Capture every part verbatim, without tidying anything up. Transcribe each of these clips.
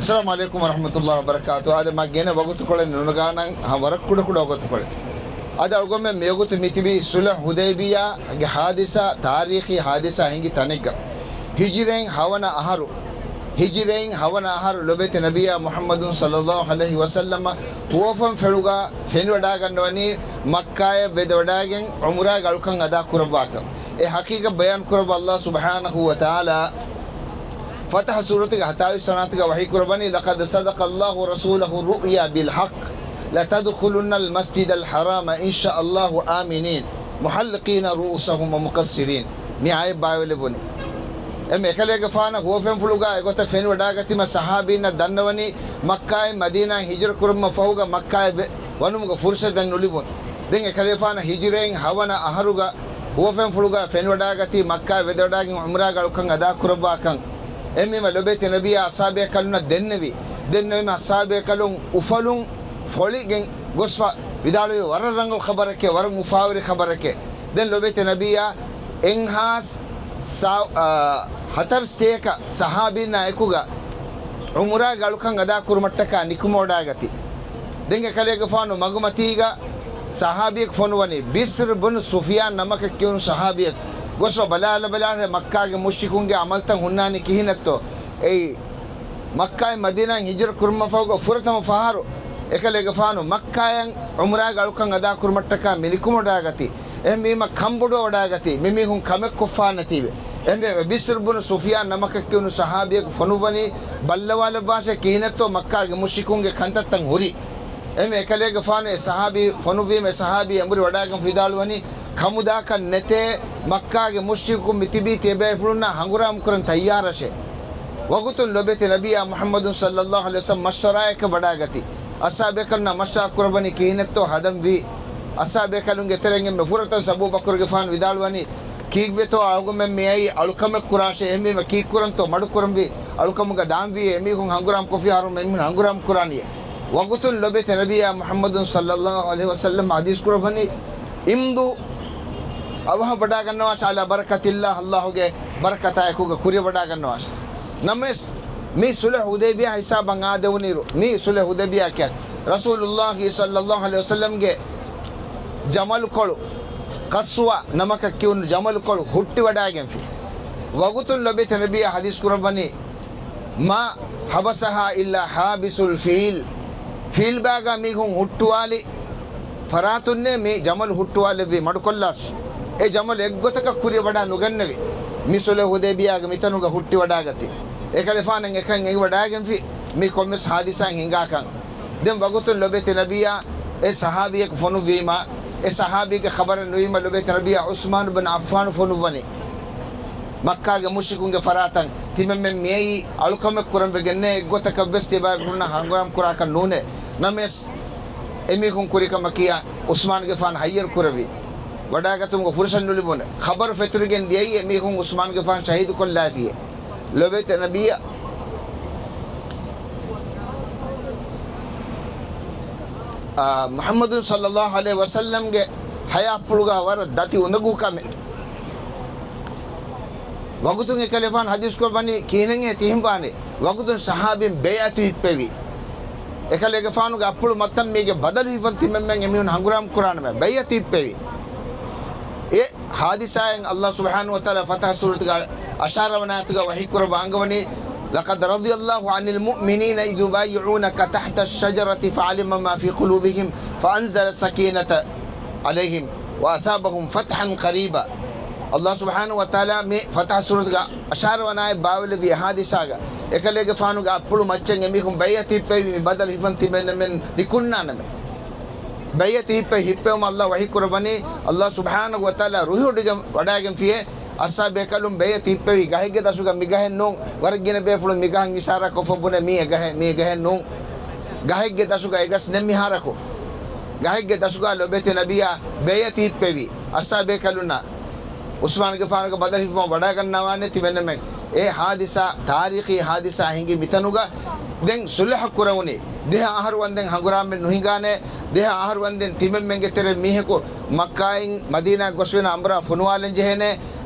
އައްސަލާމު ޢަލައިކުމް ވަރަޙްމަތުﷲ ވަބަރަކާތު. އާދެ، މާ ގޭނަ ވަގުތުކޮޅެއް ނުނަގާނަން، ހަ، ވަރަށް ކުޑަކުޑަ ވަގުތުކޮޅެއް. އަދި އަޅުގަނޑުމެން މިވަގުތު މިތިބީ ޞުލްޙު ޙުދައިބިއްޔާގެ ޙާދިސާ، ތާރީޚީ ޙާދިސާ ހިނގި ތަނެއްގަ. ހިޖުރީން ހަވަނަ އަހަރު، ހިޖުރީން ހަވަނަ އަހަރު ލޮބެތި ނަބިއްޔާ މުޙައްމަދު ޞައްލައްލާހު ޢަލައިހި ވަސައްލަމަ ހުވަފެންފުޅުގަ ފެނިވަޑާގަންނަވަނީ މައްކާޔަށް ވެދެވަޑާގެން ޢުމްރާގެ އަޅުކަން އަދާކުރައްވާކަން. އެ ޙަޤީޤަތް ބަޔާން ކުރައްވާ ﷲ ސުބްޙާނަހޫ ވަތަޢާލާ ފަތަޙު ސޫރަތުގެ ހަތާވީސް ވަނަ އާޔަތުގަ ވަޙީ ކުރައްވަނީ، "لقد صدق الله رسوله الرؤيا بالحق لتدخلن المسجد الحرام إن شاء الله آمنين محلقين رؤوسكم ومقصرين." މި އާޔަތް ބާވެލެވުނީ. އެމެ އެކަލޭގެފާނަށް ހުވަފެންފުޅުގަ އެގޮތަށް ފެނިވަޑާގަތީމަ ސަޙާބީންނަށް ދަންނަވަނީ މައްކާއިން މަދީނާއިން ހިޖުރަ ކުރުމަށް ފަހުގަ މައްކާއަށް ވެ-، ވަނުމުގެ ފުރުޞަތެއް ނުލިބުން. ދެން އެކަލޭފާނަށް ހިޖުރައިން ހަވަނަ އަހަރުގަ ހުވަފެންފުޅުގަ ފެނިވަޑާގަތީ މައްކާއަށް ވެދެވަޑާގެން ޢުމްރާގެ އަޅުކަން އަދާކުރައްވާކަން. އެހެންވީމަ ލޮބެތި ނަބިއްޔާ އަޞްޙާބޭކަލުންނަށް ދެންނެވި. ދެންނެވީމަ އަޞްޙާބޭކަލުން އުފަލުން ފޮޅިގެން ގޮސްފަ ވިދާޅުވި ވަރަށް ރަނގަޅު ޚަބަރެކޭ، ވަރަށް އުފާވެރި ޚަބަރެކޭ. ދެން ލޮބެތި ނަބިއްޔާ އެއްހާސް ސާ-، އާ، ހަތަރު ސަތޭކަ ސަޙާބީންނާ އެކުގަ ޢުމްރާގެ އަޅުކަން އަދާކުރުމަށްޓަކާ ނިކުމެވަޑާގަތީ. ދެން އެކަލޭގެފާނު މަގުމަތީގަ ސަޙާބީއެއް ފޮނުވަނީ، ބިޝްރު ބުނު ސުފްޔާން ނަމަކަށް ކިޔުނު ސަޙާބީއެއް. ގޮސްފަ ބަލާލަބަލާށޭ، މައްކާގެ މުޝްރިކުންގެ ޢަމަލުތައް ހުންނާނީ ކިހިނެއްތޯ؟ އެއީ، މައްކާއިން މަދީނާއިން ހިޖުރަ ކުރުމަށްފަހުގަ ފުރަތަމަ ފަހަރު އެކަލޭގެފާނު މައްކާއަށް ޢުމްރާގެ އަޅުކަން އަދާކުރުމަށްޓަކާ މި ނިކުމެވަޑާގަތީ. އެހެންވީމަ ކަންބޮޑުވެވަޑާގަތީ، މި މީހުން ކަމެއް ކޮށްފާނެތީވެ. އެހެންވެ، ބިޝްރު ބުނު ސުފްޔާން ނަމަކަށް ކިޔުނު ސަޙާބީއަކު ފޮނުއްވަނީ، ބައްލަވާލައްވާށޭ ކިހިނެއްތޯ މައްކާގެ މުޝްރިކުންގެ ކަންތައްތައް ހުރީ. އެހެންވެ، އެކަލޭގެފާނު އެ ސަޙާބީ ފޮނުއްވީމަ، އެ ސަޙާބީ އެނބުރި ވަޑާގެން ވިދާޅުވަނީ، ކަމުދާކަށް ނެތޭ، މައްކާގެ މުޝްރިކުން މިތިބީ ތިޔަބޭފުޅުންނާ ހަނގުރާމަކުރަން ތައްޔާރަށޭ. ވަގުތުން ލޮބެތި ނަބިއްޔާ މުޙައްމަދު ޞައްލައްލާހު ޢަލައިހި ވަސައްލަމަ މަޝްވަރާއެއްގަ ވަޑާގަތީ. އަޞްޙާބޭކަލުންނާ މަޝްވަރާ ކުރައްވަނީ ކިހިނެއްތޯ ހަދަންވީ. އަޞްޙާބޭކަލުންގެ ތެރެއިން އެންމެ ފުރަތަމަ އަބޫބަކުރުގެފާނު ވިދާޅުވަނީ، ކީއްވެތޯ އަޅުގަމެން މިއައީ އަޅުކަމެއް ކުރާށޭ، އެހެންވީމަ ކީއްކުރަންތޯ މަޑުކުރަންވީ، އަޅުކަމުގަ ދާންވީ، އެމީހުން ހަނގުރާމަ ކޮށްފި އަހަރު އެމީހުން ހަނގުރާމަ ކުރާނީ. ވަގުތުން ލޮބެތި ނަބިއްޔާ މުޙައްމަދު ޞައްލައްލާހު ޢަލައިހި ވަސައްލަމަ ޙަދީޘް ކުރައްވަނީ، އިމްޟޫ، އަވަހަށް ވަޑާގަންނަވާށޭ، ޢަލާ ބަރަކަތިﷲ، ﷲގެ ބަރަކަތާ އެކުގަ ކުރިއަށް ވަޑާގަންނަވާށޭ. ނަމަވެސް، މި ޞުލްޙު ޙުދައިބިއްޔާ ހިސާބަށް އާދެވުނުއިރު، މި ޞުލްޙު ޙުދައިބިއްޔާ ކިޔާ ރަސޫލުﷲ ޞައްލައްލާހު ޢަލައިހި ވަސައްލަމްގެ ޖަމަލުކޮޅު، ޤަޞްވާ ނަމަކަށް ކިޔުނު ޖަމަލުކޮޅު ހުއްޓިވަޑާގެންފި. ވަގުތުން ލޮބެތި ނަބިއްޔާ ޙަދީޘް ކުރައްވަނީ، "ما حبسها إلا حابس الفيل." ފީލްބާގާ މީހުން ހުއްޓުވާލި ފަރާތުންނޭ މި ޖަމަލު ހުއްޓުވާލެއްވީ މަޑުކޮށްލާށި. އެ ޖަމަލު އެއްގޮތަކަށް ކުރިއަށް ވަޑާ ނުގެންނެވި. މި ޞުލްޙު ޙުދައިބިއްޔާގެ މިތަނުގަ ހުއްޓިވަޑާގަތީ. އެކަލޭފާނަށް އެކަން އެނގިވަޑާގެންފި މި ކޮންމެސް ޙާދިސާއެއް ހިނގާކަން. ދެން ވަގުތުން ލޮބެތި ނަބިއްޔާ އެ ޞަޙާބީއަކު ފޮނުއްވީމަ، އެ ޞަޙާބީގެ ޚަބަރެއް ނުވީމަ ލޮބެތި ނަބިއްޔާ ޢުސްމާނު ބިން ޢައްފާނު ފޮނުއްވަނީ. މައްކާގެ މުޝްރިކުންގެ ފަރާތަށް ތިމަންމެން މިއައީ އަޅުކަމެއް ކުރަން ވެގެންނޭ، އެއްގޮތަކަށް ވެސް ތިބާގުންނަ ހަނގުރާމަ ކުރާކަށް ނޫނޭ. ނަމަވެސް، އެމީހުން ކުރި ކަމަކީ ޢުސްމާނުގެފާނު ހައްޔަރު ކުރެއްވި. ވަޑާގަތުމުގެ ފުރުޞަތު ނުލިބުނު. ޚަބަރު ފެތުރިގެން ދިޔައީ އެމީހުން ޢުސްމާނުގެފާނު ޝަހީދުކޮށްލާފިޔޭ. ލޮބެތި ނަބިއްޔާ، އާ، މުޙައްމަދު ޞައްލައްލާހު ޢަލައިހި ވަސައްލަމްގެ ޙަޔާތްޕުޅުގަ ވަރަށް ދަތި އުނދަގޫ ކަމެއް. ވަގުތުން އެކަލޭފާނު ޙަދީޘް ކުރައްވަނީ ކިހިނެއްހޭ ތިހެން ވާނީ؟ ވަގުތުން ޞަޙާބީން ބައިޢަތު ހިއްޕެވި. އެކަލޭގެފާނުގެ އަތްޕުޅު މައްޗަށް މީގެ ބަދަލު ހިފަން ތިމަންމެން އެމީހުން ހަނގުރާމަ ކުރާނަމޭ ބައިޢަތު ހިއްޕެވި. އެ ޙާދިސާއިން ﷲ ސުބްޙާނަހޫ ވަތަޢާލާ ފަތަޙު ސޫރަތުގަ އަށާރަ ވަނަ އާޔަތުގަ ވަޙީ ކުރައްވާ އަންގަވަނީ، "لقد رضي الله عن المؤمنين إذ يبايعونك تحت الشجرة فعلم ما في قلوبهم فأنزل السكينة عليهم وأثابهم فتحا قريبا." ﷲ ސުބްޙާނަހޫ ވަތަޢާލާ މި ފަތަޙު ސޫރަތުގަ އަށާރަ ވަނަ އާޔަތް ބާވެލެއްވި އެ ޙާދިސާގަ އެކަލޭގެފާނުގެ އަތްޕުޅު މައްޗަށް އެމީހުން ބައިޢަތު ހިއްޕެވި، މި ބަދަލު ހިފަން ތިމަންމެން ނިކުންނާނަމޭ. ބައިޢަތު ހިއްޕެވި، ހިއްޕެވުމަށް ﷲ ވަޙީ ކުރައްވަނީ، ﷲ ސުބްޙާނަހޫ ވަތަޢާލާ ރުހިވޮޑިގެން ވަޑާގެންފިޔޭ، އަޞްޙާބޭކަލުން ބައިޢަތު ހިއްޕެވި ގަހެއްގެ ދަށުގަ މި ގަހެއް ނޫން، ވަރަށް ގިނަ ބޭފުޅުން މި ގަހަށް އިޝާރާ ކޮށްފަ ބުނޭ މީ އެ ގަހެއް، މީ އެ ގަހެއް ނޫން. ގަހެއްގެ ދަށުގަ އެ ގަސް ނެތް މިހާރަކު. ގަހެއްގެ ދަށުގަ ލޮބެތި ނަބިއްޔާ ބައިޢަތު ހިއްޕެވި އަޞްޙާބޭކަލުންނާ. ޢުސްމާނުގެފާނުގެ ބަދަލު ހިއްޕުމަށް ވަޑާގަންނަވާނެ ތިމަންމެން. އެ ޙާދިސާ، ތާރީޚީ ޙާދިސާ ހިނގި މިތަނުގަ ދެން ޞުލްޙަ ކުރެވުނީ. ދިހަ އަހަރު ވަންދެން ހަނގުރާމައެއް ނުހިނގާނެ. ދިހަ އަހަރު ވަންދެން ތިމަންމެންގެ ތެރެ މީހަކު މައްކާއިން މަދީނާ ގޮސްވެން އަމްރާ ފޮނުވާލަން ޖެހޭނެ.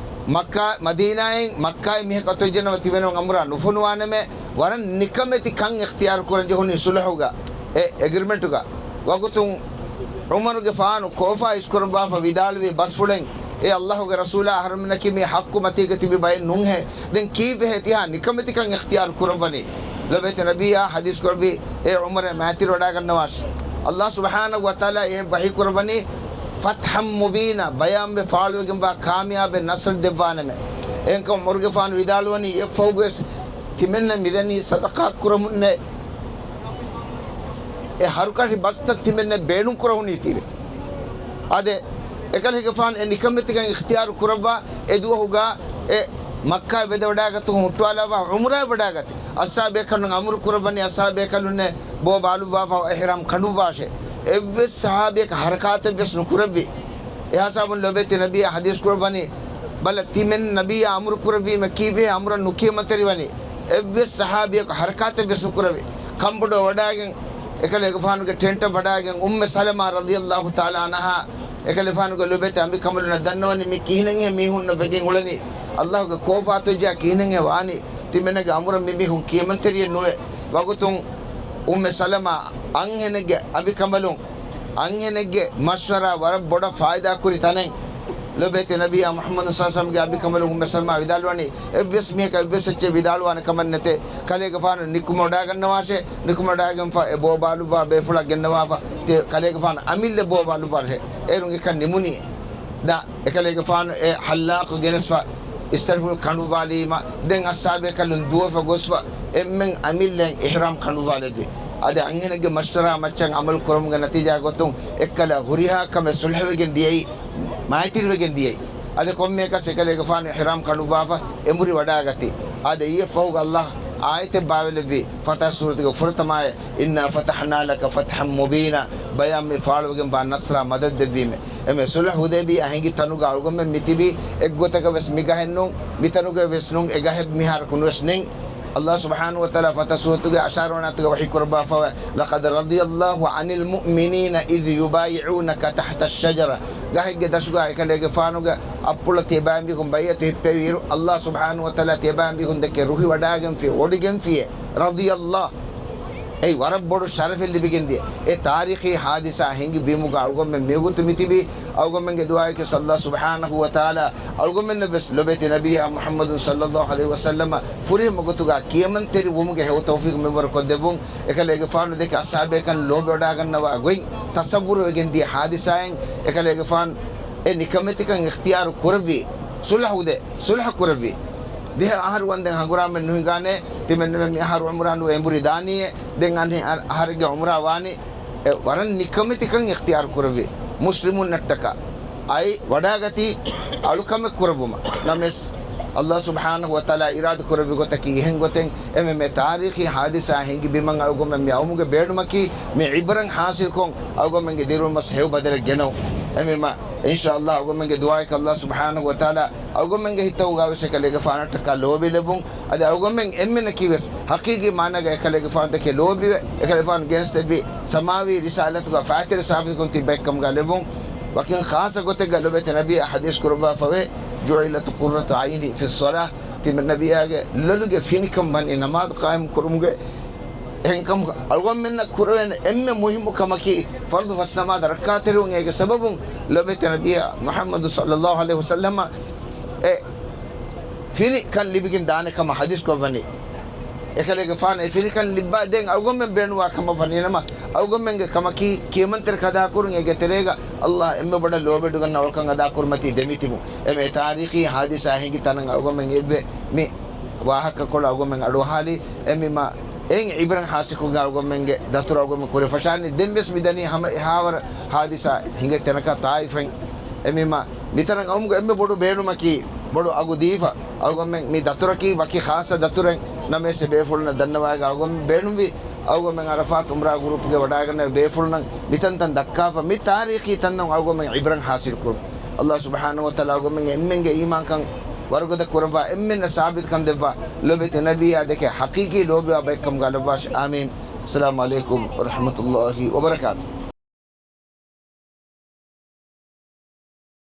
މައްކާ، މަދީނާއިން މައްކާއިން މީހަކު އަތުވެއްޖެނަމަ ތިމަންމެން އަމްރާ ނުފޮނުވާނަމޭ. ވަރަށް ނިކަމެތި ކަން އިޚްތިޔާރު ކުރަން ޖެހުނީ ޞުލްޙުގަ، އެ އެގްރިމެންޓުގަ. ވަގުތުން ޢުމަރުގެފާނު ކޯފާ އިސްކުރައްވާފަ ވިދާޅުވި ބަސްފުޅެއް، އޭ ﷲގެ ރަސޫލާ، އަހަރުމެންނަކީ މި ޙައްޤު މަތީގަ ތިބި ބައެއް ނޫންހޭ. ދެން ކީއްވެހޭ ތިހާ ނިކަމެތިކަން އިޚްތިޔާރު ކުރައްވަނީ؟ ލޮބެތި ނަބިއްޔާ ޙަދީޘް ކުރައްވި، އޭ ޢުމަރޭ މާތިރިވަޑާގަންނަވާށި. ﷲ ސުބްޙާނަހޫ ވަތަޢާލާ އެ ވަޙީ ކުރައްވަނީ، ފަތްޙަން މުބީނާ، ބަޔާންވެ ފާޅުވެގެންވާ ކާމިޔާބެއް ނަޞްރެއް ދެއްވާނަމޭ. އެހެންކަމުން ޢުމަރުގެފާނު ވިދާޅުވަނީ، އެއަށްފަހުގަވެސް ތިމެންނަށް މިދަނީ ޞަދަޤާ ކުރަމުންނޭ. އެ ހަރުކަށި ބަސްތައް ތިމެންނަށް ބޭނުން ކުރަހުނީތީވެ. އާދެ، އެކަލޭގެފާނު އެ ނިކަމެތިކަން އިޚްތިޔާރު ކުރައްވާ، އެ ދުވަހުގަ އެ މައްކާއަށް ވެދެވަޑާގަތުން ހުއްޓުވާލާފަ ޢުމްރާއަށް ވަޑާގަތީ. އަޞްޙާބޭކަލުން އަމުރު ކުރައްވަނީ އަޞްޙާބޭކަލުންނޭ ބޯ ބާލުއްވާފަ އިޙްރާމް ކަނޑުއްވާށޭ. އެއްވެސް ޞަޙާބީއަކަށް ޙަރަކާތެއްވެސް ނުކުރެއްވި. އެހާ ސަބަބުން ލޮބެތި ނަބިއްޔާ ޙަދީޘް ކުރައްވަނީ، ބަލަ، ތިމެން ނަބިއްޔާ އަމުރު ކުރެއްވީމަ ކީއްވެ އަމުރަށް ނުކިޔަމަންތެރިވަނީ؟ އެއްވެސް ޞަޙާބީއަކު ޙަރަކާތެއްވެސް ނުކުރެވި. ކަނބޮޑު ވަޑާގެން، އެކަލޭގެފާނުގެ ޓެންޓަށް ވަޑާގެން، އުއްމެ ސަލަމާ ރަޟިޔަﷲ ތަޢާލާ ޢަންހާ، އެކަލޭގެފާނުގެ ލޮބެތި އަނބިކަނބަލުންނަށް ދަންނަވަނީ މި ކިހިނެއްހޭ މީހުންނަށް ވެގެން އުޅެނީ؟ ﷲގެ ކޯފާތޮއްޖާ ކިހިނެއްހޭ ވާނީ؟ ތިމެންނަގެ އަމުރަށް މި މީހުން ކިޔަމަންތެރިއެއް ނުވޭ. ވަގުތުން އުއްމެ ސަލަމާ އަންހެނެއްގެ އަނބިކަނބަލުން އަންހެނެއްގެ މަޝްވަރާ ވަރަށް ބޮޑަށް ފާއިދާކުރި ތަނެއް. ލޮބޭތެ ނަބިއްޔާ މުޙައްމަދު ޞައްލަﷲ ޢަލައިހި ވަސައްލަމްގެ އަނބިކަނބަލުން އުއްމެ ސަލަމާ ވިދާޅުވަނީ، އެއްވެސް މީހަކަށް އެއްވެސް އެއްޗެއް ވިދާޅުވާނެ ކަމެއް ނެތޭ. ކަލޭގެފާނު ނިކުމެވަޑާގަންނަވާށޭ. ނިކުމެވަޑާގެންފަ އެ ބޯ ބާލުއްވާ ބޭފުޅާ ގެންނަވާފަ، ތި ކަލޭގެފާނު އަމިއްލަ ބޯ ބާލުއްވާށޭ. އޭރުން އެކަން ނިމުނީ. ދާ، އެކަލޭގެފާނު އެ ޙައްލާޤު ގެނެސްފަ، އިސްތަށިފުޅު ކަނޑުއްވާލީމަ، ދެން އަޞްޙާބޭކަލުން ދުވެފަ ގޮސްފަ، އެންމެން އަމިއްލައިން އިޙްރާމް ކަނޑުއްވާލެއްވި. އަދި އަންހެނެއްގެ މަޝްވަރާ މައްޗަށް ޢަމަލު ކުރުމުގެ ނަތީޖާ ގޮތުން އެއްކަލަ ހުރިހާ ކަމެއް ޞުލްޙުވެގެން ދިޔައީ، މާތިރިވެގެން ދިޔައީ. އަދި ކޮންމެއަކަސް އެކަލޭގެފާނު އިޙްރާމް ކަނޑުއްވާފަ އެނބުރި ވަޑާގަތީ. އާދެ، އިއްޔެ ފަހުގަ ﷲ އާޔަތެއް ބާވެލެއްވީ، ފަތަޙް ސޫރަތުގެ ފުރަތަމަ އާޔަތް، "إنا فتحنا لك فتحا مبينا" ބަޔާން މި ފާޅުވެގެންވާ ނަޞްރާ މަދަދު ދެއްވީމޭ. އެމެ ޞުލްޙު ޙުދައިބިއްޔާ ހިނގި ތަނުގަ އަޅުގަނޑުމެން މިތިބީ އެއްގޮތަކަށް ވެސް މިގަހެއް ނޫން، މިތަނުގަ ވެސް ނޫން، އެ ގަހެއް މިހާރަކު ނުވެސް ނެތް. ﷲ ސުބްޙާނަހޫ ވަތަޢާލާ ފަތަޙް ސޫރަތުގެ އަށާރަ ވަނަ އާޔަތުގަ ވަޙީ ކުރައްވާފައިވޭ، "لقد رضي الله عن المؤمنين إذ يبايعونك تحت الشجرة" ގަހެއްގެ ދަށުގަ އެކަލޭގެފާނުގެ އަތްޕުޅަށް ތިޔަބައިމީހުން ބައިޢަތު ހިއްޕެވިއިރު، ﷲ ސުބްޙާނަހޫ ވަތަޢާލާ ތިޔަބައިމީހުން ދެކެ ރުހިވަޑާގެންފި، ވޮޑިގެންފިއޭ. رضي الله. އެއީ ވަރަށް ބޮޑު ޝަރަފެއް ލިބިގެން ދިޔަ. އެ ތާރީޚީ ޙާދިސާ ހިނގި ބިމުގަ އަޅުގަނޑުމެން މިވަގުތު މިތިބީ. އަޅުގަނޑުމެންގެ ދުޢާއަކީ ﷲ ސުބްޙާނަހޫ ވަތަޢާލާ އަޅުގަނޑުމެންނަށް ވެސް ލޮބޭތި ނަބިއްޔާ މުޙައްމަދު ޞައްލަﷲ ޢަލައިހި ވަސައްލަމަށް ފުރިހަމަ ގޮތުގަ ކިޔަމަންތެރި ވުމުގެ ހެޔޮ ތައުފީޤު މިންވަރު ކޮށްދެއްވުން. އެކަލޭގެފާނު ދެކެ އަޞްޙާބޭކަން ލޯބިވަޑާގަންނަވާ ގޮތް، ތަޞައްވުރު ވެގެން ދިޔަ ޙާދިސާއިން އެކަލޭގެފާނު އެ ނިކަމެތިކަން އިޚްތިޔާރު ކުރެއްވީ. ޞުލްޙު ހުދޭ، ޞުލްޙު ކުރެއްވީ. ދިހަ އަހަރު ވަންދެން ހަނގުރާމައެއް ނުހިނގާނެ، ތިމެންނަމެން މި އަހަރު ޢުމްރާ ނުވެ އެނބުރި ދާނީއޭ، ދެން އަންހެން އަ-، އަހަރެއްގެ ޢުމްރާ ވާނީ، އެ ވަރަށް ނިކަމެތިކަން އިޚްތިޔާރު ކުރެއްވި. މުސްލިމުންނަށްޓަކާ އައި ވަޑާގަތީ އަޅުކަމެއް ކުރެއްވުމަށް. ނަމަވެސް، ﷲ ސުބްޙާނަހޫ ވަތަޢާލާ އިރާދަ ކުރެއްވި ގޮތަކީ އެހެން ގޮތެއް. އެމެ މެ ތާރީޚީ ޙާދިސާ ހިނގި ބިމަށް އަޅުގަނޑުމެން މި އައުމުގެ ބޭނުމަކީ، މި ޢިބްރަތް ޙާޞިލްކޮށް، އަޅުގަނޑުމެންގެ ދިރިއުޅުމަށް ހެޔޮ ބަދަލެއް ގެނައު. އެމެ މަ، އިންޝާﷲ، އަޅުގަނޑުމެންގެ ދުޢާއަކީ ﷲ ސުބްޙާނަހޫ ވަތަޢާލާ އަޅުގަނޑުމެންގެ ހިތަށް އުގާވެސް އެކަލޭގެފާނަށްޓަކާ ލޯބި ލެއްވުން. އަދި އަޅުގަނޑުމެން އެންމެނަކީވެސް ޙަޤީޤީ މާނަގަ އެކަލޭގެފާނު ދެކެ ލޯބިވެ، އެކަލޭގެފާނު ގެނެސްދެއްވި ސަމާވީ ރިސާލަތުގަ ފާތިރަ ސާބިތުކޮށް ތިއްބެއްކަމުގަ ލެއްވުން. ވަކިން ޚާއްޞަ ގޮތެއްގަ ލޮބެތި ނަބިއްޔާ ޙަދީޘް ކުރައްވާފަވޭ، "جعلت قرة عيني في الصلاة" ތިމަން ނަބިއްޔާގެ ލޮލުގެ ފިނިކަން ވަނީ ނަމާދު ޤާއިމް ކުރުމުގެ. އެހެންކަމުން އަޅުގަނޑުމެންނަށް ކުރެވޭނެ އެންމެ މުހިއްމު ކަމަކީ، ފަރުޟު ފަސް ނަމާދަށް ރައްކާތެރިވުން. އޭގެ ސަބަބުން ލޮބެތި ނަބިއްޔާ މުޙައްމަދު ޞައްލަﷲ ޢަލައިހި ވަސައްލަމަށް އެ ފިނި ކަން ލިބިގެން ދާނެ ކަމަށް ޙަދީޘް ކޮށްވަނީ. އެކަލޭގެފާނު އެ ފިނިކަން ލިއްބާ ދެން އަޅުގަނޑުމެން ބޭނުންވާ ކަމަށް ވަނީ ނަމަ، އަޅުގަނޑުމެންގެ ކަމަކީ ކިޔަމަންތެރިކަން އަދާކުރުން. އޭގެ ތެރޭގަ ﷲ އެންމެ ބޮޑަށް ލޯބިވެޑިގަންނަ އޮޅުކަން އަދާކުރުމަތީ ދެމިތިބުން. އެމެ ތާރީޚީ ޙާދިސާ ހިނގި ތަނަށް އަޅުގަނޑުމެން އެއްވެ މި ވާހަކަކޮޅު އަޅުގަނޑުމެން އަޑުއަހާލީ. އެމި މަ އެއިން ޢިބްރަތް ޙާޞިލްކޮށްގެން އަޅުގަނޑުމެންގެ ދަތުރު އަޅުގަނޑުމެން ކުރި ފަށާނީ. ދެންވެސް މިދަނީ ހަމަ އެހާވަރަށް ޙާދިސާ ހިނގި ތަނަކަށް ޠާއިފަށް. އެމީމާ މިތަނަށް އައުމުގެ އެންމެ ބޮޑު ބޭނުމަކީ، ބޮޑު އަގު ދީފަ އަޅުގަނޑުމެން މި ދަތުރަކީ ވަކި ޚާއްޞަ ދަތުރެއް ނަމަވެސް އެ ބޭފުޅުންނަށް ދަންނަވާގެން އަޅުގަނޑުމެން ބޭނުންވި. އަޅުގަނޑުމެން ޢަރަފާތު ޢުމްރާ ގްރޫޕްގެ ވަޑާގަންނަވި ބޭފުޅުންނަށް މިތަންތަން ދައްކާފަ މި ތާރީޚީ ތަންތަން އަޅުގަނޑުމެން ޢިބްރަތް ޙާޞިލް ކުރުން. ﷲ ސުބްޙާނަހޫ ވަތަޢާލާ އަޅުގަނޑުމެން އެންމެންގެ އީމާންކަން ވަރުގަދަ ކުރައްވާ، އެންމެންނަށް ސާބިތުކަން ދެއްވާ، ލޮބެތި ނަބިއްޔާ ދެކެ ޙަޤީޤީ ލޯބިވާ ބައެއްކަމުގަ ލައްވާށި. އާމީން. އައްސަލާމު ޢަލައިކުމް ވަރަޙްމަތުﷲ ވަބަރަކާތުހު.